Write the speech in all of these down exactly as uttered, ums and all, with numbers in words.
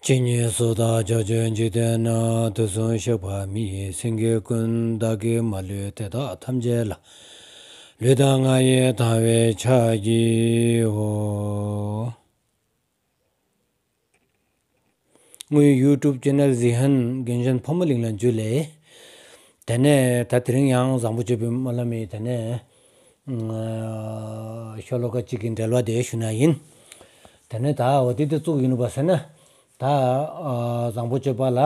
ཇི་སྙེད་སུ་དག་ཕྱོགས་བཅུའི་འཇིག་རྟེན་ན། དུས་གསུམ་གཤེགས་པ་མི་ཡི་སེང་གེ་ཀུན། བདག་གིས་མ་ལུས་དེ་དག་ཐམས་ཅད་ལ། ལུས་དང་ངག་ཡིད་དང་བས་ཕྱག་བགྱིའོ། ངའི་ཡུ་ཊུབ་ཅེ་ནལ་གཟིགས་མཁན་རྒན་གཞོན་ཕོ་མོ་གླིང་ལ་འཇུ་ལེ། དེ་ནས་ད་དེ་རིང་ཡང་བཟང་པོ་སྤྱོད་པའི་སྨོན་ལམ་ཡིན། དེ་ནས་ཤོ་ལོ་ཀ་གཅིག་གི་འགྲེལ་བ་དེ་ཞུ་ན་ཡིན། དེ་ནས་ད་འོ་དེ་དེ་བཙུགས་ཡིན་པ་ཟེར་ན། ད་བཟང་པོ་སྤྱོད་པ་ལ་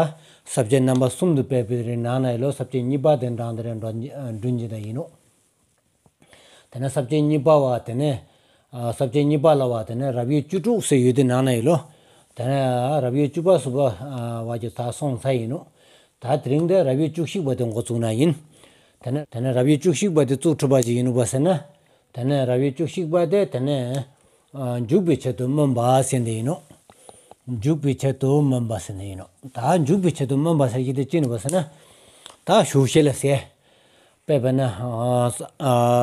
ས་བཅད་རྣམ་པ་གསུམ་དུ་སྤེལ་བའི་རིང་ནང་ན་ཡི་ལོ་ས་བཅད་གཉིས་པ་དེ་འདྲ་དེ་རེ་འགྲོ་འགྲུན་གྱི་ད་ཡིན་ནོ། དེ་ནས་ས་བཅད་གཉིས་པ་བ་དེ་ནས་ས་བཅད་གཉིས་པ་ལ་བ་དེ་ནས་རབ་དབྱེ་བཅུ་དྲུག་ཟེར་ཡོད་དེ་ནང་ན་ཡི་ལོ། དེ་ནས་རབ་དབྱེ་བཅུ་པ་ཟུར་པ་བ་གྱི་ད་སོང་ཚར་ཡིན་ནོ། ད་དེ་རིང་དེ་རབ་དབྱེ་བཅུ་གཅིག་པ་དེ་འགོ་བཙུགས་ན་ཡིན། དེ་ནས་དེ་ནས་རབ་དབྱེ་བཅུ་གཅིག་པ་དེ་བཙུགས་ཐུབ་པ་ཞིག་ཡིན་ནོ་བ་ཟེར་ན། དེ་ནས་རབ་དབྱེ་བཅུ་གཅིག་པ་དེ་དེ་ནས་འཇུག་པའི་ཆེད་དུ་སྨོན་པ་ཟེར་འདི་ཡིན་ནོ། འཇུག་པའི་ཆེད་དུ་སྨོན་པ་ཟེར་འདི་ཡིན་ནོ། ད་འཇུག་པའི་ཆེད་དུ་སྨོན་པ་ཟེར་གྱི་དེ་ཅི་ནོ་བ་ཟེར་ན། ད་ཞུགས་ཤེས་ལ་ཟེར། དཔེར་ན་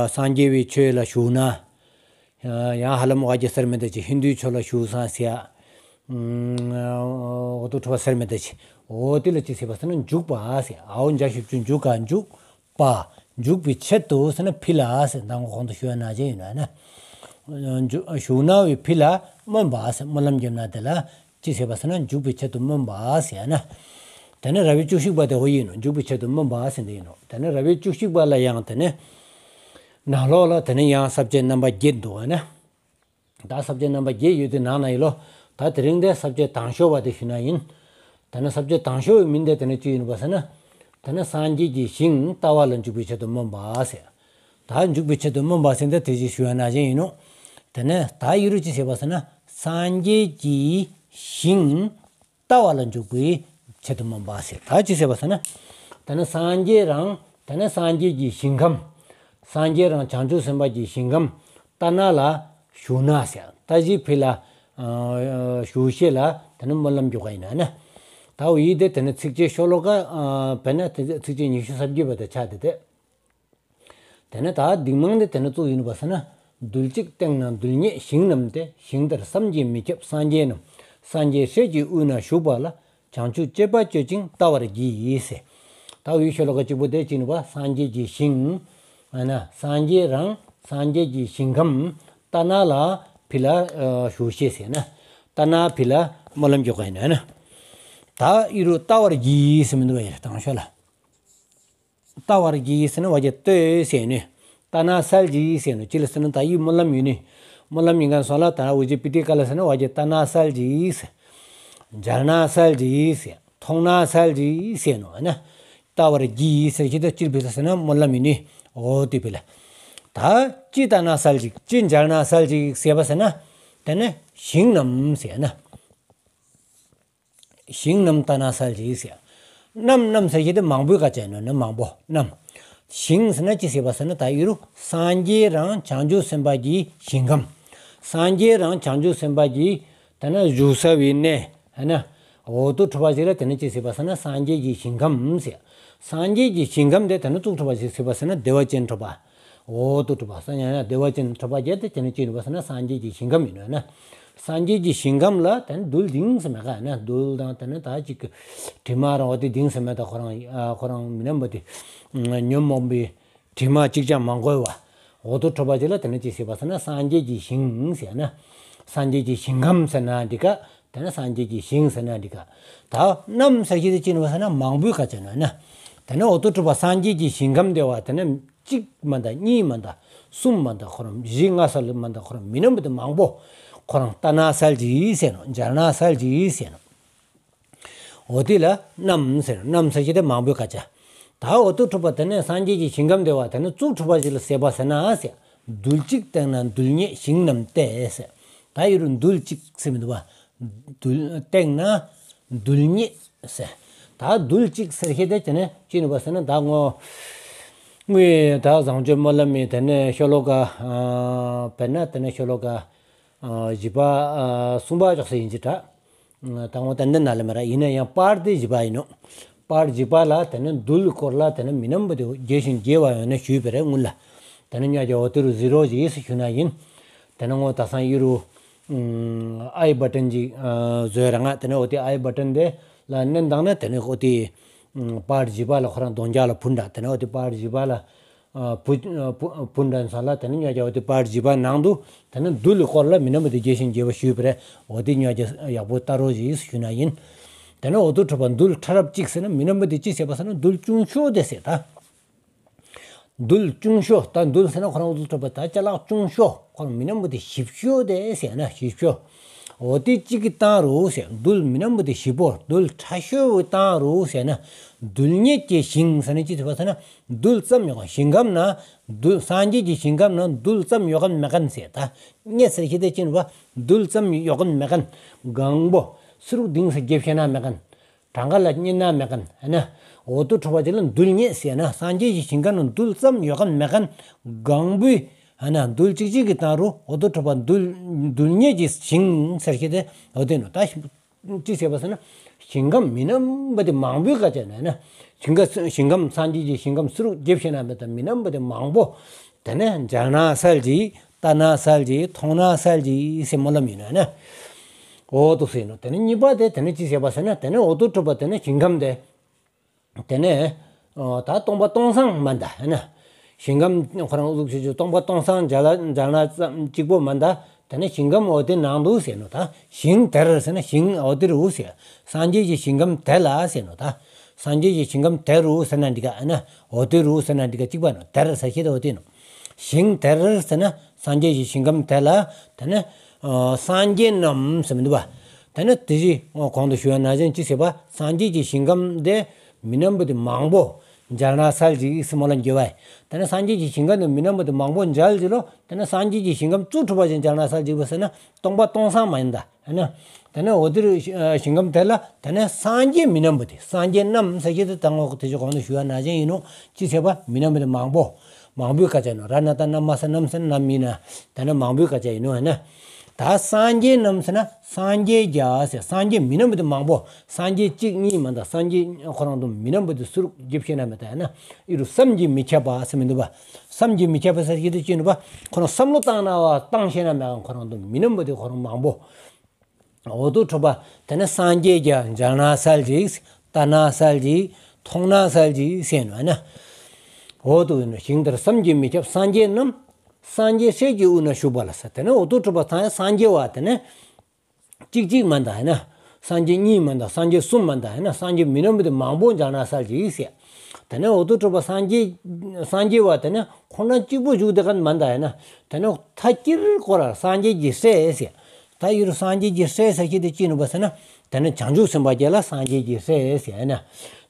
སངས་རྒྱས་པའི་ཆོས་ལ་ཞུགས་ན། ཡང་ཧ་ལམ་བ་གྱི་ཟེར་མི་འདི་ཅི་ཧིན་དུའི་ཆོས་ལ་ཞུགས་སང་ཟེར། འོ་དུ་ཁྲོ་བ་ཟེར་མི་འདི་ཅི། འོ་དེ་ལ་ཅི་ཟེར་བ་ཟེར་ན་འཇུག་པ་ཟེར། ཨའོ་འཇའ་ཞབས་ཀྱུ་འཇུག་ག་འཇུག་པ། འཇུག་པའི་ཆེད་དུ་ཟེར་ན་ཕི་ལ་ཟེར། མདང་གོང་དུ་ཞུ་བ་ན་ཅི་ཡིན་ན། ཞུགས་ན་བའི་ཕི་ལ་སྨོན་པ་ཟེར། སྨོན་ལམ་བརྒྱབ་ན་དེ་ལ་ཅི་ཟེར་བ་ཟེར་ན་འཇུག་པའི་ཆེད་དུ་སྨོན་པ་ཟེར་ན། དེ་ནས་རབ་དབྱེ་བཅུ་གཅིག་པ་དེ་འོ་ཡིན་ནོ། འཇུག་པའི་ཆེད་དུ་སྨོན་པ་ཟེར་འདི་ཡིན་ནོ། དེ་ནས་རབ་དབྱེ་བཅུ་གཅིག་པ་ལ་ཡང་དེ་ནས་ནང་ལོགས་ལ་དེ་ནས་ཡང་ས་བཅད་རྣམ་པ་བརྒྱད་འདུག་བ་ན། ད་ས་བཅད་རྣམ་པ་བརྒྱད་ཡོད་དེ་ནང་ན་ཡི་ལོ། ད་དེ་རིང་དེ་ས་བཅད་དང་ཤོས་པ་དེ་ཞུ་ན་ཡིན། དེ་ནས་ས་བཅད་དང་ཤོས་པའི་མིང་དེ་དེ་ནས་ཅི་ཡིན་པ་ཟེར་ན། དེ་ནས་སངས་རྒྱས་ཀྱི་ཞིང་ལྟ་བ་ལ་འཇུག་པའི་ཆེད་དུ་སྨོན་པ་ཟེར། ད་འཇུག་པའི་ཆེད་དུ་སྨོན་པ་ཟེར་འདི་དེ་ཅི་ཞུ་བ་ན་ཅི་ཡིན་ནོ། དེ་ནས་ད་ཡི་རུ་ཅི་ཟེར་བ་ཟེར་ན་སངས་རྒྱས་ཀྱི་ཞིང་ལྟ་བ་ལ་འཇུག་པའི་ཆེད་དུ་སྨོན་པ་ཟེར། ད་ཅི་ཟེར་བ་ཟེར་ན། དེ་ནས་སངས་རྒྱས་རང་དེ་ནས་སངས་རྒྱས་ཀྱི་ཞིང་ཁམས། སངས་རྒྱས་རང་བྱང་ཆུབ་སེམས་དཔའ་གྱི་ཞིང་ཁམས་ལྟ་ན་ལ་ཞུགས་ན་ཟེར། ལྟ་བྱེད་ཕི་ལ་ཞུགས་ཤེས་ལ་དེ་ནས་སྨོན་ལམ་རྒྱག་ག་ཡིན་ན་ན། ད་འོ་ཡི་དེ་དེ་ནས་ཚིགས་བཅད་ཤོ་ལོ་ཀ་དཔེར་ན་དེ་ཚིགས་བཅད་ཉི་ཤུ་རྩ་བརྒྱད་པ་དེ་ཆགས་ཏེ་དེ། དེ་ནས་ད་འདིང་མང་དེ་དེ་ནས་བཙུགས་ཡིན་པ་ཟེར་ན། རྡུལ་གཅིག་སྟེང་ན་རྡུལ་སྙེད་ཞིང་རྣམས་ཏེ། ཞིང་དེར་བསམ་གྱིས་མི་ཁྱབ་སངས་རྒྱས་རྣམས། སངས་རྒྱས་སྲས་ཀྱི་དབུས་ན་བཞུགས་པ་ལ། བྱང་ཆུབ་སྤྱད་པ་སྤྱོད་ཅིང་ལྟ་བར་བགྱི་ཟེར། ད་འོ་ཡི་ཤོ་ལོ་ཀ་གཅིག་པོ་དེ་ཅི་ནི་བ་སངས་རྒྱས་ཀྱི་ཞིང་། ཨ་ན་སངས་རྒྱས་རང་སངས་རྒྱས་ཀྱི་ཞིང་ཁམས་ལྟ་ན་ལ་ཕི་ལ་ཞུགས་ཤེས་ཟེར་ན། ལྟ་ན་ཕི་ལ་སྨོན་ལམ་རྒྱག་ག་ཡིན་ན། ད་ཡི་རུ་ལྟ་བར་བགྱི་ཟེར་མི་འདུག་བ་ཡི་དང་ཤོས་ལ། ལྟ་བར་བགྱི་ཟེར་ན་བ་གྱི་ལྟོས་ཟེར་ནི། ལྟ་ན་གསལ་གྱི་ཟེར་ནི། ཅི་ལ་ཟེར་ན་ད་ཡི་སྨོན་ལམ་ཡོད་ནི། སྨོན་ལམ་ཡིན་མཁན་སོང་ལ་ད་འུ་ཅི་པི་ཏི་ཀ་ལ་ཟེར་ན་བ་གྱི་ལྟ་ན་གསལ་གྱི་ཟེར། མཇལ་ན་གསལ་གྱི་ཟེར། མཐོང་ན་གསལ་གྱི་ཟེར་ནོ་ན། ལྟ་བར་བགྱི་ཟེར་གྱི་ད་ཅིར་བི་ལ་ཟེར་ན་སྨོན་ལམ་ཡོད་ནི། འོ་དེ་བི་ལ། ད་ཅི་ལྟ་ན་གསལ་གྱི་ཅི་མཇལ་ན་གསལ་གྱི་ཟེར་བ་ཟེར་ན། དེ་ནི་ཞིང་རྣམས་ཟེར་ན། ཞིང་རྣམས་ལྟ་ན་གསལ་གྱི་ཟེར། རྣམས་རྣམས་ཟེར་གྱི་དེ་མང་པོའི་སྐད་ཆ་ཡིན་ནོ་ན། མང་པོ་རྣམས། ཞིང་ཟེར་ན་ཅི་ཟེར་བ་ཟེར་ན་ད་ཡི་རུ་སངས་རྒྱས་རང་བྱང་ཆུབ་སེམས་དཔའ་གྱི་ཞིང་ཁམས། སངས་རྒྱས་རང་བྱང་ཆུབ་སེམས་དཔའ་གྱི་ད་ན་བཞུགས་ས་བའི་གནས་ཧ་ན། འོ་དུ་གྲུབ་པ་ཞིག་ལ་དེ་ནི་ཅི་ཟེར་བ་ཟེར་ན་སངས་རྒྱས་ཀྱི་ཞིང་ཁམས་ཟེར། སངས་རྒྱས་ཀྱི་ཞིང་ཁམས་དེ་དེ་ནི་བཙུགས་གྲུབ་པ་ཞིག་ཟེར་བ་ཟེར་ན་བདེ་བ་ཅན་གྲུབ་པ། འོ་དུ་གྲུབ་པ་སངས་རྒྱས་ན་བདེ་བ་ཅན་གྲུབ་པ་བརྒྱད་དེ་དེ་ནི་ཅི་ཡིན་པ་ཟེར་ན་སངས་རྒྱས་ཀྱི་ཞིང་ཁམས་ཡིན་ནོ་ན། སངས་རྒྱས་ཀྱི་ཞིང་ཁམས་ལ་དེ་ནི་རྡུལ་འདིང་ཟེར་མེད་ག་ན། རྡུལ་དང་དེ་ནི་ད་ཅིག་གི་དྲི་མ་རང་བ་དེ་འདིང་ཟེར་མེད། ད་ཁོ་རང་ཁོ་རང་མི་རྣམ་པ་དེ་ཉོན་མོངས་པའི་དྲི་མ་གཅིག་ཀྱང་མ་གོས་པ། འོ་དུ་གྲུབ་པ་ཅིག་ལ་དེ་ནི་ཅི་ཟེར་བ་ཟེར་ན་སངས་རྒྱས་ཀྱི་ཞིང་ཟེར་ན། སངས་རྒྱས་ཀྱི་ཞིང་ཁམས་ཟེར་ན་འགྲིག་ག་དེ་ནི་སངས་རྒྱས་ཀྱི་ཞིང་ཟེར་ན་འགྲིག་ག་ད་རྣམས་ཟེར་གྱི་དེ་ཅི་ཡིན་པ་ཟེར་ན་མང་པོའི་སྐད་ཆ་ཡིན་ནོ་ན། དེ་ནི་འོ་དུ་གྲུབ་པ་སངས་རྒྱས་ཀྱི་ཞིང་ཁམས་དེ་བ་དེ་ནི་གཅིག་མ་འདའ་གཉིས་མ་འདའ་གསུམ་མ་འདའ་ཁོ་རང་བཞི་ལྔ་ས་ལ་མ་འདའ་ཁོ་རང་མི་རྣམ་པ་དེ་མང་པོ་ཁོ་རང་ལྟ་ན་གསལ་གྱི་ཟེར་ནོ། མཇལ་ན་གསལ་གྱི་ཟེར་ནོ། འོ་དེ་ལ་རྣམས་ཟེར། རྣམས་ཟེར་གྱི་དེ་མང་པོའི་སྐད་ཆ། ད་འོ་དུ་གྲུབ་པ་དེ་ནི་སངས་རྒྱས་ཀྱི་ཞིང་ཁམས་དེ་བ་དེ་ནི་བཙུགས་གྲུབ་པ་ཞིག་ལ་ཟེར་བ་ཟེར་ན་ཟེར། རྡུལ་གཅིག་སྟེང་ན་རྡུལ་སྙེད་ཞིང་རྣམས་ཏེ་ཟེར། ད་ཡི་རུ་རྡུལ་གཅིག་ཟེར་མི་འདུག་བ། རྡུལ་སྟེང་ན་རྡུལ་སྙེད་ཟེར། ད་རྡུལ་གཅིག་ཟེར་ཤེས་དེ་དེ་ནས་ཅི་ནུས་པ་ཟེར་ན་ད་ངོ་། ངོས་ད་བཟང་སྤྱོད་སྨོན་ལམ་མི་དེ་ནས་ཤོ་ལོ་ཀ་དཔེར་ན་དེ་ནས་ཤོ་ལོ་ཀ་བཞི་པ་གསུམ་པ་ཅོག་ས་ཡིན་གྱི་ད། ད་ངོ་ཏན་ཏན་ན་ལེ་མ་ར་ཡིན་ན་ཡང་པར་དེ་བཞི་པ་ཡིན་ནོ། པར་བཞི་པ་ལ་དེ་ནས་རྡུལ་སྐོར་ལ་དེ་ནས་མི་རྣམ་པ་དེ་རྒྱས་ཤིང་རྒྱས་པ་ཡོང་ནས་ཞུས་པ་རེད་སྔོན་ལ། དེ་ནས་ཉག་གི་འོ་དེ་རུ་ཟི་རོ་ཞིག་ཞུ་ན་ཡིན། དེ་ནས་ངོ་ད་སང་ཡི་རུ། ཨའི་བ་ཊན་ཅིག་བཟོས་ར་ང་། དེ་ནས་འོ་དེ་ཨའི་བ་ཊན་དེ་ལ་མནན་བཏང་ན་དེ་ནས་འོ་དེ་པར་བཞི་པ་ལ་ཁོ་རང་གདོང་རྒྱག་ལ་ཕུ་འདྲ། དེ་ནས་འོ་དེ་པར་བཞི་པ་ལ་ཕུ་ཕུ་འདྲ་ས་ལ་དེ་ནས་ཉོ་རྒྱ་འོ་དེ་པར་བཞི་པ་ནང་དུ་དེ་ནས་རྡུལ་སྐོར་ལ་མི་རྣམས་པ་དེ་རྒྱས་ཤིང་རྒྱས་པ་ཞུས་པ་རེད། འོ་དེ་ཉོ་རྒྱ་ཡག་པོ་ལྟ་རོགས་ཞེས་ཞུས་ན་ཡིན། དེ་ནས་འོ་དུ་གྲུབ་པ་རྡུལ་ཕྲ་རབ་གཅིག་ཟེར་ན་མི་རྣམས་པ་དེ་གཅིག་ཟེར་བ་ཟེར་ན་རྡུལ་ཆུང་ཤོས་དེ་ཟེར་ད། རྡུལ་ཆུང་ཤོས། ད་རྡུལ་ཟེར་ན་ཁོ་རང་འོ་དུ་གྲུབ་པ་ད་ཅ་ལག་ཆུང་ཤོས། ཁོ་རང་མི་རྣམས་པ་དེ་ཞིབ་ཤོས་དེ་ཟེར་ན་ཞིབ་ཤོས། འོ་དེ་གཅིག་གི་བཏང་རུ་ཟེར། རྡུལ་མི་རྣམས་པ་དེ་ཞིབ་པོ་རྡུལ་ཕྲ་ཤོས་བཏང་རུ་ཟེར་ན། རྡུལ་སྙེད་ཀྱི་ཞིང་ཟེར་ན་ཅི་ཟེར་བ་ཟེར་ན་རྡུལ་ཙམ་ཡོད་པ། ཞིང་ཁམས་ན་རྡུལ། སངས་རྒྱས་ཀྱི་ཞིང་ཁམས་ན་རྡུལ་ཙམ་ཡོད་མཁན་མེད་མཁན་ཟེར། ད་སྙེད་ཟེར་ཤེས་དེ་ཅི་ནི་བ། རྡུལ་ཙམ་ཡོད་མཁན་མེད་མཁན། གང་པོ་ཚུ་རུག་གདིང་ས་རྒྱབ་ཤེས་ན་མེད་མཁན། གྲངས་ཀ་ལ་རྙེད་ན་མེད་མཁན་ཨ་ན། འོ་དུ་གྲུབ་པ་ཅིག་ལ་རྡུལ་སྙེད་ཟེར་ན། སངས་རྒྱས་ཀྱི་ཞིང་ཁམས་ན་རྡུལ་ཙམ་ཡོད་མཁན་མེད་མཁན་གང་པོའི་ཨ་ན་རྡུལ་གཅིག་གཅིག་གི་བཏང་རུ་འོ་དུ་གྲུབ་པ་རྡུལ་རྡུལ་སྙེད་ཀྱི་ཞིང་ཟེར་ཤེས་དེ་འོ་དེ་ནོ། ད་ཅི་ཟེར་བ་ཟེར་ན་ཞིང་ཁམས་མི་རྣམས་པ་དེ་མང་པོའི་ཀ་ཅན་ན་ན། ཞིང་ཁམས་ཞིང་ཁམས་སངས་རྒྱས་ཀྱི་ཞིང་ཁམས་ཚུ་རུག་རྒྱབ་ཤེས་ན་མེད་ད་མི་རྣམས་པ་དེ་མང་པོ། དེ་ནས་མཇལ་ན་གསལ་གྱི། ལྟ་ན་གསལ་གྱི། མཐོང་ན་གསལ་གྱི་ཟེར་སྨོན་ལམ་ཡིན་ནོ་ན། འོ་དུ་ཟེར་ནོ། དེ་ནས་གཉིས་པ་དེ་དེ་ནས་ཅི་ཟེར་བ་ཟེར་ན་དེ་ནས་འོ་དུ་གྲུབ་པ་དེ་ནས་ཞིང་ཁམས་དེ། དེ་ནས་ད་སྟོང་པ་སྟོང་སང་མ་ད་ན། ཞིང་ཁམས་ཁོ་རང་འུ་ཟུག་ཞུ་རྒྱུ་སྟོང་པ་སྟོང་སང་མཇལ་ན་ཙམ་གཅིག་པོ་མ་ད། དེ་ནས་ཞིང་ཁམས་འོ་དེ་ནང་དུ་ཟེར་ནོ། ད་ཞིང་དེར་ཟེར་ན་ཞིང་འོ་དེ་རུ་ཟེར། སངས་རྒྱས་ཀྱི་ཞིང་ཁམས་དེ་ལ་ཟེར་ནོ། ད་སངས་རྒྱས་ཀྱི་ཞིང་ཁམས་དེ་རུ་ཟེར་ན་འགྲིག་ག་ན། འོ་དེ་རུ་ཟེར་ན་འགྲིག་ག་གཅིག་པ་ནོ། དེར་ཟེར་ཤེས་དེ་འོ་དེ་ནོ། ཞིང་དེར་ཟེར་ན་སངས་རྒྱས་ཀྱི་ཞིང་ཁམས་དེ་ལ། དེ་ནས་སངས་རྒྱས་རྣམས་ཟེར་མི་འདུག་པ། དེ་ནས་དེ་བཞིན་གོང་དུ་ཞུ་བ་ན་གཞན་ཅི་ཟེར་བ། སངས་རྒྱས་ཀྱི་ཞིང་ཁམས་དེ་མི་རྣམས་པ་དེ་མང་པོ་མཇལ་ན་གསལ་གྱི་ཟེར་སྨོན་ལམ་རྒྱབ་པ། དེ་ནས་སངས་རྒྱས་ཀྱི་ཞིང་ཁམས་དེ་མི་རྣམས་པ་དེ་མང་པོ་མཇལ་གྱི་ལོ། དེ་ནས་སངས་རྒྱས་ཀྱི་ཞིང་ཁམས་ཚུ་གྲུབ་པ་ཅིག་མཇལ་ན་གསལ་གྱི་བ་ཟེར་ན་སྟོང་པ་སྟོང་སང་མ་ཡིན་ད། ཨ་ན། དེ་ནས་འོ་དེ་རུ་ཞིང་ཁམས་དེ་ལ་དེ་ནས་སངས་རྒྱས་མི་རྣམས་པ་དེ། སངས་རྒྱས་རྣམས་ཟེར་ཤེས་དེ་དང་འོག་དེ་ཅི་གོང་དུ་ཞུ་བ་ན་གཞན་ཡིན་ནོ། ཅི་ཟེར་བ་མི་རྣམས་པ་དེ་མང་པོ། མང་པོའི་ཀ་ཅན་ནོ། ར་ན་ད་རྣམས་མ་ས་རྣམས་ཟེར་རྣམས་ཡིན་ན། དེ་ནས་མང་པོའི་ཀ་ཅན་ཡིན་ནོ། ཨ་ན། ད་སངས་རྒྱས་རྣམས་ཟེར་ན་སངས་རྒྱས་བརྒྱ་ཟེར། སངས་རྒྱས་མི་རྣམས་པ་དེ་མང་པོ། སངས་རྒྱས་གཅིག་གཉིས་མ་ད། སངས་རྒྱས་ཁོ་རང་དུ་མི་རྣམས་པ་དེ་ཚུ་རུག་རྒྱབ་ཤེས་ན་མེད་ད། ཨ་ན། ཨི་རུ་བསམ་གྱིས་མི་ཁྱབ་པ་ཟེར་མི་འདུག་པ། བསམ་གྱིས་མི་ཁྱབ་པ་ཟེར་ཤེས་དེ་ཅི་ནི་བ། ཁོ་རང་བསམ་བློ་བཏང་ན་བ་བཏང་ཤེས་ན་མེད་ག་ཁོ་རང་དུ་མི་རྣམས་པ་དེ་ཁོ་རང་མང་པོ། འོ་དུ་གྲུབ་པ་དེ་ནས་སངས་རྒྱས་བརྒྱ་མཇལ་ན་གསལ་གྱི། ལྟ་ན་གསལ་གྱི། མཐོང་ན་གསལ་གྱི་ཟེར་ནོ་ན། འོ་དུ་ཡིན་ནོ། ཞིང་དེར་བསམ་གྱིས་མི་ཁྱབ། སངས་རྒྱས་རྣམས་སངས་རྒྱས་སྲས་ཀྱི་དབུས་ན་བཞུགས་པ་ལ་ཟེར། དེ་ནས་འོ་དུ་གྲུབ་པ་ད་སངས་རྒྱས་བ་དེ་ནས་གཅིག་གཅིག་མ་ད་ཡིན་ན། སངས་རྒྱས་གཉིས་མ་ད། སངས་རྒྱས་གསུམ་མ་ད་ཡིན་ན། སངས་རྒྱས་མི་རྣམས་པ་དེ་མང་པོ་མཇལ་ན་གསལ་གྱི་ཟེར། དེ་ནས་འོ་དུ་གྲུབ་པ་སངས་རྒྱས་སངས་རྒྱས་བ་དེ་ནས་ཁོང་རྣམ་གཅིག་པུ་བཞུགས་དེ་ག་མ་ད་ཡིན་ན། དེ་ནས་མཐའ་དཀྱིལ་སྐོར་ལ་སངས་རྒྱས་ཀྱི་སྲས་ཟེར། ད་ཡུལ་སངས་རྒྱས་ཀྱི་སྲས་ཟེར་ཤེས་དེ་ཅི་ནི་བ་ཟེར་ན། དེ་ནས་བྱང་ཆུབ་སེམས་དཔའ་བརྒྱ་ལ་སངས་རྒྱས་ཀྱི་སྲས་ཟེར་ན།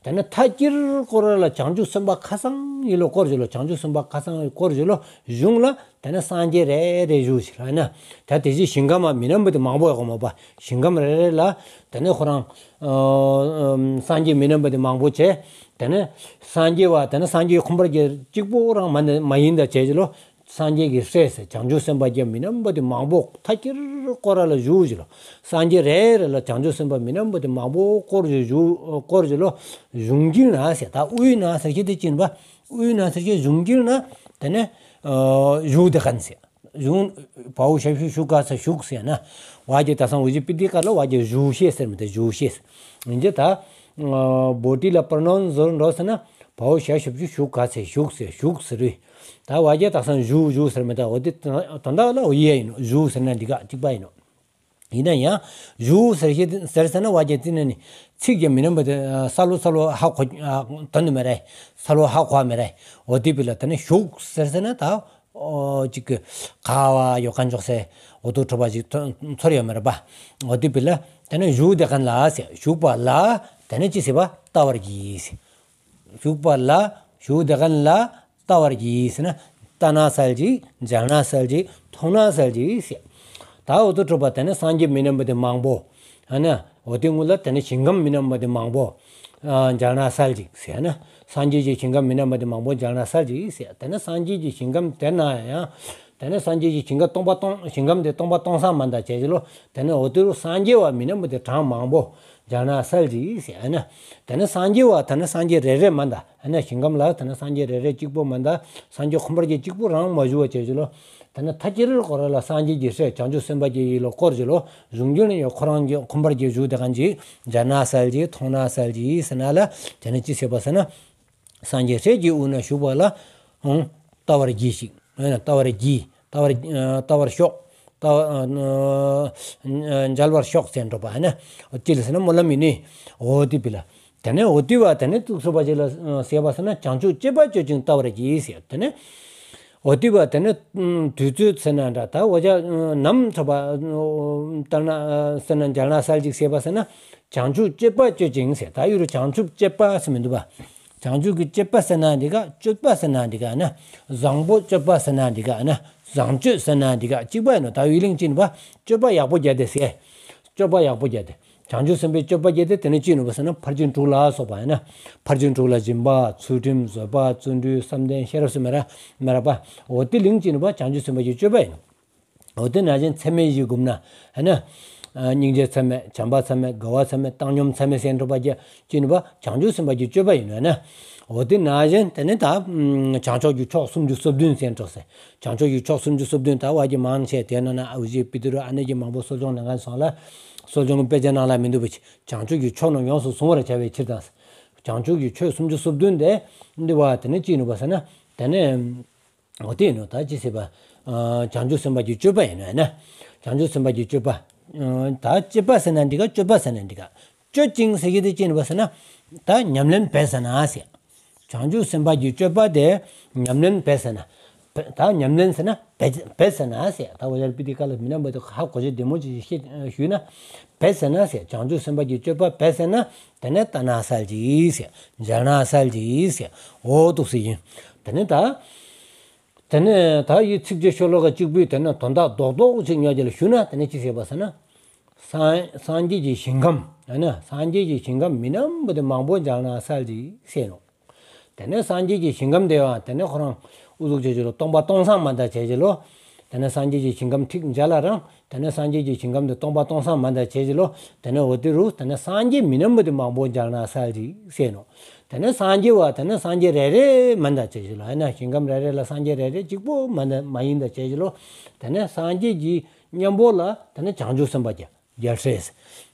དེ་ནས་མཐའ་དཀྱིལ་སྐོར་ལ་བྱང་ཆུབ་སེམས་དཔའ་ཁ་སང་ཡུལ་ལ་བསྐོར་གྱི་ལོ། བྱང་ཆུབ་སེམས་དཔའ་ཁ་སང་བསྐོར་གྱི་ལོ། གཞུང་ལ་དེ་ནས་སངས་རྒྱས་རེ་རེ་བཞུགས་ཤིག་ལ་ན། ད་དེ་བཞིན་ཞིང་ཁམས་མ་མི་རྣམས་པ་དེ་མང་པོ་ཡོད་གོ་མ་པ། ཞིང་ཁམས་རེ་རེ་ལ་དེ་ནས་ཁོ་རང་སངས་རྒྱས་མི་རྣམས་པ་དེ་མང་པོ་བྱས། དེ་ནས་སངས་རྒྱས་བ་དེ་ནས་སངས་རྒྱས་ཁོང་པར་གྱི་གཅིག་པོ་རང་མ་ནི་མ་ཡིན་ད་བྱས་ཀྱི་ལོ། སངས་རྒྱས་ཀྱི་སྲས་ཟེར། བྱང་ཆུབ་སེམས་དཔའ་བརྒྱ་མི་རྣམས་པ་དེ་མང་པོ་མཐའ་དཀྱིལ་སྐོར་ལ་བཞུགས་ཀྱི་ལོ། སངས་རྒྱས་རེ་རེ་ལ་བྱང་ཆུབ་སེམས་དཔའ་མི་རྣམས་པ་དེ་མང་པོ་བསྐོར་གྱི་བཞུགས་བསྐོར་གྱི་ལོ། གཞུང་དཀྱིལ་ན་ཟེར། ད་དབུས་ན་ཟེར་ཤེས་དེ་ཅི་ནི་བ། དབུས་ན་ཟེར་ཤེས་གཞུང་དཀྱིལ་ན་དེ་ནས་བཞུགས་དེ་ག་ཟེར། གཞུང་བའོ་ཞབས་ཞུ་བཞུགས་ག་ས་བཞུགས་ཟེར་ན། བ་རྒྱ་ད་སང་འུ་ཅི་པི་ཏི་ཀ་ལ་བ་རྒྱ་བཞུགས་ཤེས་ཟེར་མི་དེ་བཞུགས་ཤེས། ཡིན་གྱི་ད་བོ་ཊི་ལ་པྲོ་ནའུན་ཟེར་འགྲོ་ཟེར་ན་བའོ་ཞབས་ཞབས་ཞུ་བཞུགས་ག་ས་བཞུགས་ཟེར་བཞུགས་ཟེར་རུས། ད་བ་རྒྱ་ད་སང་བཞུགས་བཞུགས་ཟེར་མི་ད་འོ་དེ་ད་ད་ལ་འོ་ཡ་ཡིན་ནོ། བཞུགས་ཟེར་ན་འགྲིག་ག་གཅིག་པ་ཡིན་ནོ། ཡིན་ན་ཡང་བཞུགས་ཟེར་ཤེས་ཟེར་ཟེར་ན་བ་རྒྱ་དེ་ནས་ནི་ཚིག་རྒྱ་མི་རྣམས་པ་དེ་ས་ལོ་ས་ལོ་ཧ་གོ་དོན་དུ་མེད་རེད། ས་ལོ་ཧ་གོ་མེད་རེད། འོ་དེ་བི་ལ་དེ་ནས་བཞུགས་ཟེར་ཟེར་ན་ད། ཨོ་ཅིག་གི་ཁ་བ་ཡོ་གན་ཅོག་སེ་འོ་དུ་གྲུབ་པ་ཅིག་ཚོར་ཡོད་མ་རེད་པ། འོ་དེ་བི་ལ་དེ་ནས་བཞུགས་དེ་ག་ལ་ཟེར། བཞུགས་པ་ལ་དེ་ནས་ཅི་ཟེར་བ། ལྟ་བར་གྱིས་ཟེར། བཞུགས་པ་ལ་བཞུགས་དེ་ག་ལ་ལྟ་བར་གྱིས་ཟེར་ན། ལྟ་ན་གསལ་གྱི། མཇལ་ན་གསལ་གྱི། མཐོང་ན་གསལ་གྱི་ཟེར། ད་འོ་དུ་གྲུབ་པ་དེ་ནས་སངས་རྒྱས་མི་རྣམས་པ་དེ་མང་པོ། ཨ་ན། འོ་དེ་སྔོན་ལ་དེ་ནས་ཞིང་ཁམས་མི་རྣམས་པ་དེ་མང་པོ། ཨ་མཇལ་ན་གསལ་གྱི་ཟེར་ན། སངས་རྒྱས་ཀྱི་ཞིང་ཁམས་མི་རྣམས་པ་དེ་མང་པོ་མཇལ་ན་གསལ་གྱི་ཟེར། དེ་ནས་སངས་རྒྱས་ཀྱི་ཞིང་ཁམས་དེ་ན་ཡང་ དེ་ནས་སངས་རྒྱས་ཀྱི་ཞིང་ཁམས་སྟོང་པ་སྟོང་ཞིང་ཁམས་དེ་སྟོང་པ་སྟོང་སང་མ་འདའ་བྱས་ཀྱི་ལོ། དེ་ནས་འོ་དེ་རུ་སངས་རྒྱས་བ་མི་ནམ་བུ་དེ་གྲངས་མང་པོ་འཇག་ན་སལ་ཅིག་ཟེར་ཨ་ན། དེ་ནས་སངས་རྒྱས་བ་དེ་ནས་སངས་རྒྱས་རེ་རེ་མ་འདའ་ཨ་ན། ཞིང་ཁམས་ལ་དེ་ནས་སངས་རྒྱས་རེ་རེ་གཅིག་པོ་མ་འདའ། སངས་རྒྱས་ཁོམ་པར་གྱི་གཅིག་པོ་རང་མ་བཞུགས་བ་བྱས་ཀྱི་ལོ། དེ་ནས་མཐའ་ཅི་རིར་ཁོ་ར་ལ་སངས་རྒྱས་ཀྱི་སྲས་བྱང་ཆུབ་སེམས་དཔའ་གྱི་ཡིད་ལ་བསྐོར་ཅིག་ལོ། གཞུང་རྒྱུན་ནས་ཡང་ཁོ་རང་གི་ཁོམ་པར་གྱི་བཞུགས་དེ་གང་ཅིག་འཇག་ན་སལ་ཅིག་མཐོང་ན་སལ་ཅིག་ཟེར་ན་ལ། དེ་ནས་ཅི་ཟེར་བ་ཟེར་ན། སངས་རྒྱས་སྲས་ཀྱི་དབུས་ན་བཞུགས་པ་ལ། ཨང་། ལྟ་བར་གྱིས་ཤིག་ཨ་ན་ལྟ་བར་གྱིས། ལྟ་བར་ལྟ་བར་ཤོག་ལྟ་བ་མཇལ་བར་ཤོག་ཟེར་འགྲོ་བ་ཨ་ན། ཅི་ལ་ཟེར་ན་སྨོན་ལམ་ཡིན་ནི། འོ་དེ་བི་ལ། དེ་ནས་འོ་དེ་བ་དེ་ནས་ཏུག་སུ་བ་ཅི་ལ་ཟེར་བ་ཟེར་ན། བྱང་ཆུབ་སྤྱོད་པ་སྤྱོད་ཅིང་ལྟ་བར་གྱིས་ཟེར། དེ་ནས་འོ་དེ་བ་དེ་ནས་དུས་ཚོད་ཟེར་ན་འདྲ། ད་འོ་ཅག་ནམ་ཚོ་བ་ལྟར་ན་ཟེར་ན་འཇག་ན་སལ་ཅིག་ཟེར་བ་ཟེར་ན། བྱང་ཆུབ་སྤྱོད་པ་སྤྱོད་ཅིང་ཟེར། ད་ཡུལ་བྱང་ཆུབ་སྤྱོད་པ་ཟེར་མི་འདུག་བ། བྱང་ཆུབ་ཀྱི་སྤྱོད་པ་ཟེར་ན་འདི་ག་སྤྱོད་པ་ཟེར་ན་འདི་ག་ན། བཟང་པོ་སྤྱོད་པ་ཟེར་ན་འདི་ག་ན། བཟང་སྤྱོད་ཟེར་ན་འདི་ག་གཅིག་པ་ཡིན་ནོ། ད་ཡུལ་གླིང་ཅི་ནི་བ་སྤྱོད་པ་ཡག་པོ་རྒྱག་དེ་ཟེར། སྤྱོད་པ་ཡག་པོ་རྒྱག་དེ། བྱང་ཆུབ་སེམས་དཔའི་སྤྱོད་པ་རྒྱག་དེ་དེ་ནི་ཅི་ནི་བ་ཟེར་ན་ཕར་ཕྱིན་དྲུག་ལ་སོགས་པ་ཡིན་ན། ཕར་ཕྱིན་དྲུག་ལ་སྦྱིན་པ་ཚུལ་ཁྲིམས་བཟོད་པ་བརྩོན་འགྲུས་བསམ་གཏན་ཤེས་རབ་ཟེར་མེད་ར་མེད་ར་པ། འོ་དེ་གླིང་ཅི་ནི་བ་བྱང་ཆུབ་སེམས་དཔའ་གི་སྤྱོད་པ་ཡིན་ནོ། འོ་དེ་ནང་བཞིན་ཚད་མེད་བཞི་བསྒོམས་ན་ཧ་ན། སྙིང་རྗེ་ཚད་མེད། བྱམས་པ་ཚད་མེད། དགའ་བ་ཚད་མེད། བཏང་སྙོམས་ཚད་མེད་ཟེར་འགྲོ་བ་རྒྱ་ཅི་ནི་བ་བྱང་ཆུབ་སེམས་དཔའ་གི་སྤྱོད་པ་ཡིན་ནོ་ན། འོ་དེ་ནང་བཞིན་དེ་ནི་ད་བྱང་ཕྱོགས་ཀྱི་ཕྱོགས་སུམ་ཅུ་སོ་བདུན་ཟེར་འགྲོ་ཟེར། བྱང་ཕྱོགས་ཀྱི་ཕྱོགས་སུམ་ཅུ་སོ་བདུན་ད་བ་གི་མང་ཆེ་དེ་ནང་ན་ཨུ་ཞི་པི་ཏི་རུ་ཨ་ནེ་གི་མང་པོ་གསོ་སྦྱོང་ནང་ག་སོང་ལ། གསོ་སྦྱོང་གི་དཔེ་ཆ་ནང་ལ་མི་འདུག་པ་ཅི། བྱང་ཕྱོགས་ཀྱི་ཕྱོགས་རྣམས་ཡོངས་སུ་བཟུང་བར་བྱ་བའི་ཕྱིར་དང་། བྱང་ཕྱོགས་ཀྱི་ཕྱོགས་སུམ་ཅུ་སོ་བདུན་དེ་འདི་བ་དེ་ནི་ཅི་ནི་བ་ཟེར་ན། དེ་ནི། འོ་དེ་ཡིན་ནོ། ད་ཅི་ཟེར་བ། བྱང་ཆུབ་སེམས་དཔའ་གི་སྤྱོད་པ་ཡིན་ནོ་ན། བྱང་ཆུབ་སེམས་དཔའ་གི་སྤྱོད་པ། ད་སྤྱོད་པ་ཟེར་ན་འདི་ག་སྤྱོད་པ་ཟེར་ན་འདི་ག་སྤྱོད་ཅིང་ཟེར་གྱི་དེ་ཅི་ནི་བ་ཟེར་ན། ད་ཉམས་ལེན་བས་ཟེར་ན་ཟེར། བྱང་ཆུབ་སེམས་དཔའ་གི་སྤྱོད་པ་དེ་ཉམས་ལེན་བས་ཟེར་ན། ད་ཉམས་ལེན་ཟེར་ན་བས་བས་ཟེར་ན་ཟེར། ད་འོ་ཡར་པི་ཏི་ཀ་ལ་མི་ན་མ་དུ་ཧ་གོ་ཆེ་བདེ་མོ་ཅིག་ཤེས་ཞུས་ན། བས་ཟེར་ན་ཟེར། བྱང་ཆུབ་སེམས་དཔའ་གི་སྤྱོད་པ་བས་ཟེར་ན། དེ་ནས་ལྟ་ན་སལ་ཅིག་ཟེར། འཇག་ན་སལ་ཅིག་ཟེར། འོ་འདུག་སེ་ཡིན། དེ་ནས་ད། དེ་ནས་ད་ཡི་ཚིགས་བཅད་ཤོ་ལོ་ཀ་གཅིག་པུའི་དེ་ནས་དོན་དག་རྡོག་རྡོག་ཅིག་ཉོ་རྒྱུ་ལ་ཞུ་ན། དེ་ནས་ཅི་ཟེར་བ་ཟེར་ན། སངས་སངས་རྒྱས་ཀྱི་ཞིང་ཁམས་ཨ་ན། སངས་རྒྱས་ཀྱི་ཞིང་ཁམས་མི་ནམ་བུ་དེ་མང་པོ་འཇག་ན་སལ་ཅིག་ཟེར་ནོ། དེ་ནས་སངས་རྒྱས་ཀྱི་ཞིང་ཁམས་དེ་བ་དེ་ནས་ཁོ་རང་ཨུ་ཟུག་བྱེད་ཀྱི་ལོ། སྟོང་པ་སྟོང་སང་མ་འདའ་བྱེད་ཀྱི་ལོ། དེ་ནས་སངས་རྒྱས་ཀྱི་ཞིང་ཁམས་ཁྲིག་འཇག་ལ་རང་། དེ་ནས་སངས་རྒྱས་ཀྱི་ཞིང་ཁམས་དེ་སྟོང་པ་སྟོང་སང་མ་འདའ་བྱེད་ཀྱི་ལོ། དེ་ནས་འོ་དེ་རུ་དེ་ནས་སངས་རྒྱས་མི་ནམ་བུ་དེ་མང་པོ་འཇག་ན་སལ་ཅིག་ཟེར་ནོ། དེ་ནས་སངས་རྒྱས་བ་དེ་ནས་སངས་རྒྱས་རེ་རེ་མ་འདའ་བྱེད་ཀྱི་ལོ། ཨ་ན་ཞིང་ཁམས་རེ་རེ་ལ་སངས་རྒྱས་རེ་རེ་གཅིག་པོ་མ་འདའ་མ་ཡིན་འདའ་བྱེད་ཀྱི་ལོ། དེ་ནས་སངས་རྒྱས་ཀྱི་མཉམ་པོ་ལ་དེ་ནས་བྱང་ཆུབ་སེམས་དཔའ་གྱ་རྒྱལ་སྲས།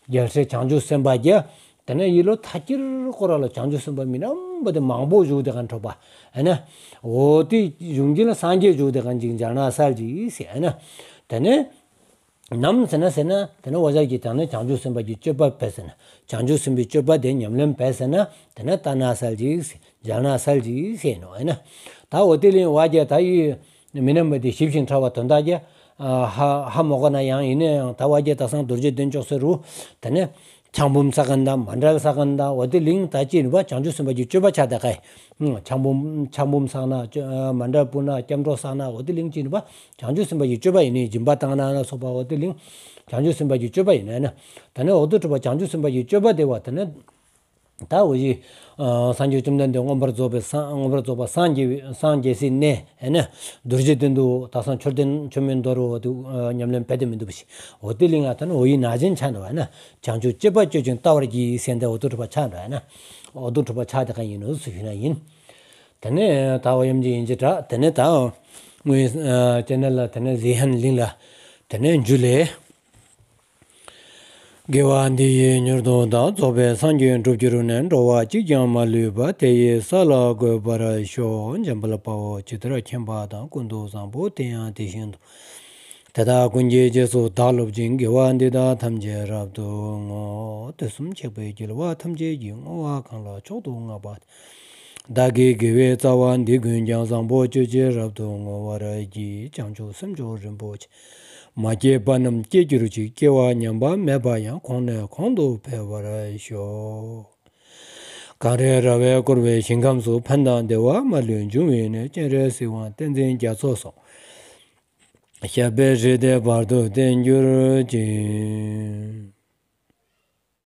རྒྱལ་སྲས་བྱང་ཆུབ་སེམས་དཔའ་གྱ། དེ་ནས་ཡི་ལོ་མཐའ་དཀྱིལ་སྐོར་ལ་བྱང་ཆུབ་སེམས་དཔའ་མི་ནམ་བུ་དེ་མང་པོ་བཞུགས་དེ་གང་འགྲོ་བ། ཨ་ན། འོ་དེ་གཞུང་གི་ལ་སངས་རྒྱས་བཞུགས་དེ་གང་ཅིག་འཇག་ན་སལ་ཅིག་ཟེར། ཨ་ན། དེ་ནས། ནམ་ཟེར་ན་ཟེར་ན་དེ་ནས་འོ་ཞག་གི་དང་ནས་བྱང་ཆུབ་སེམས་དཔའ་གི་སྤྱོད་པ་བས་ཟེར་ན། བྱང་ཆུབ་སེམས་དཔའི་སྤྱོད་པ་དེ་ཉམས་ལེན་བས་ཟེར་ན། དེ་ནས་ལྟ་ན་སལ་ཅིག་ཟེར། འཇག་ན་སལ་ཅིག་ཟེར་ནོ། ཨ་ན། ད་འོ་དེ་ལིང་བ་རྒྱ་ད་ཡི་མི་ནམ་བུ་དེ་ཞིབ་ཅིང་ཕྲ་བ་དོན་དག་གྱ། ཧ་ཧ་མོ་གོ་ན་ཡང་ཡིན་ན་ཡང་ད་བ་རྒྱ་ད་སང་རྡོ་རྗེ་གདན་ཅོག་ཟེར་རུ། དེ་ནས་ཆང་བུམ་ས་གན་དང་མཎྜལ་ས་གན་དང་འོ་དེ་ལིང་ད་ཅི་ནི་བ་བྱང་ཆུབ་སེམས་དཔའ་གི་སྤྱོད་པ་ཆ་ད་ག་ཡི། ཆང་བུམ་ཆང་བུམ་ས་ན་མཎྜལ་སྤུ་ན་སྐྱབས་འགྲོ་ས་ན་འོ་དེ་ལིང་ཅི་ནི་བ། བྱང་ཆུབ་སེམས་དཔའ་གི་སྤྱོད་པ་ཡིན་ནི། སྦྱིན་པ་བཏང་ན་ལ་སོགས་པ་འོ་དེ་ལིང་། བྱང་ཆུབ་སེམས་དཔའ་གི་སྤྱོད་པ་ཡིན་ནི་ན། ད་ནི་འོ་དུ་གྲུབ་པ་བྱང་ཆུབ་སེམས་དཔའ་གི་སྤྱོད་པ་དེ་བ་དེ་ནི། ད་འོ་ཞི། སངས་རྒྱས་བཅོམ་ལྡན་འདས་མངོན་པར་རྫོགས་པའི་སངས་མངོན་པར་རྫོགས་པ་སངས་རྒྱས་པའི་སངས་རྒྱས་སའི་གནས་ཨེ་ནི། རྡོ་རྗེ་གདན་དུ་ད་སང་མཆོད་རྟེན་མཆོད་མེ་འདོར་རོ་དུ་ཉམས་ལེན་བེ་དེ་མི་འདུག་པ་ཞིག་འོ་དེ་ལིང་ང་ད་ནི་འོ་ཡི་ན་གཞན་ཆ་འདུག་ཨེ་ནི། བྱང་ཆུབ་སྤྱོད་པ་སྤྱོད་ཅིང་ལྟ་བར་གྱིས་ཟེར་འདི་འོ་དུ་གྲུབ་པ་ཆ་འདུག་ཨེ་ནི། འོ་དུ་གྲུབ་པ་ཆ་དེ་ག་ཡིན་ནོ་སུ་ཞུ་ན་ཡིན། དེ་ནས་ད་འོ་ཡམ་གྱི་ཡིན་གྱི་དྲ་དེ་ནས་ད་དངོས་ཅེ་ནལ་ལ་དེ་ནས་ཟི་ཧན་ལིང་ལ་དེ་ནས་འཇུ་ལེ། དགེ་བ་འདི་ཡིས་མྱུར་དུ་བདག་རྫོགས་པའི་སངས་རྒྱས་འགྲུབ་གྱུར་ནས། འགྲོ་བ་གཅིག་ཀྱང་མ་ལུས་པ། དེ་ཡི་ས་ལ་འགོད་པར་ཤོག་འཇམ་དཔལ་དཔའ་བོས་ཇི་ལྟར་མཁྱེན་པ་དང་། ཀུན་ཏུ་བཟང་པོ་དེ་ཡང་དེ་བཞིན་དུ། དེ་དག་ཀུན་གྱི་རྗེས་སུ་བདག་སློབ་ཅིང་། དགེ་བ་འདི་དག་ཐམས་ཅད་རབ་ཏུ་བསྔོ། དུས་གསུམ་གཤེགས་པའི་རྒྱལ་བ་ཐམས་ཅད་ཀྱིས། བསྔོ་བ་གང་ལ་མཆོག་ཏུ་བསྔགས་པ་དེས། བདག་གིས་དགེ་བའི་རྩ་བ་འདི་ཀུན་ཀྱང་། བཟང་པོ་སྤྱོད་ཕྱིར་རབ་ཏུ་བསྔོ་བར་བགྱི། བྱང་ཆུབ་སེམས་མཆོག་རིན་པོ་ཆེ། མ་སྐྱེས་པ་རྣམས་སྐྱེ་གྱུར་ཅིག་སྐྱེ་བ་ཉམས་པ་མེད་པ་ཡང་། གོང་ནས་གོང་དུ་འཕེལ་བར་ཤོག་གངས་རི་ར་བས་བསྐོར་བའི་ཞིང་ཁམས་སུ། ཕན་དང་བདེ་བ་མ་ལུས་འབྱུང་བའི་གནས། སྤྱན་རས་གཟིགས་དབང་བསྟན་འཛིན་རྒྱ་མཚོ་སོགས། ཞབས་པད་སྲིད་མཐའི་བར་དུ་བརྟན་གྱུར་ཅིག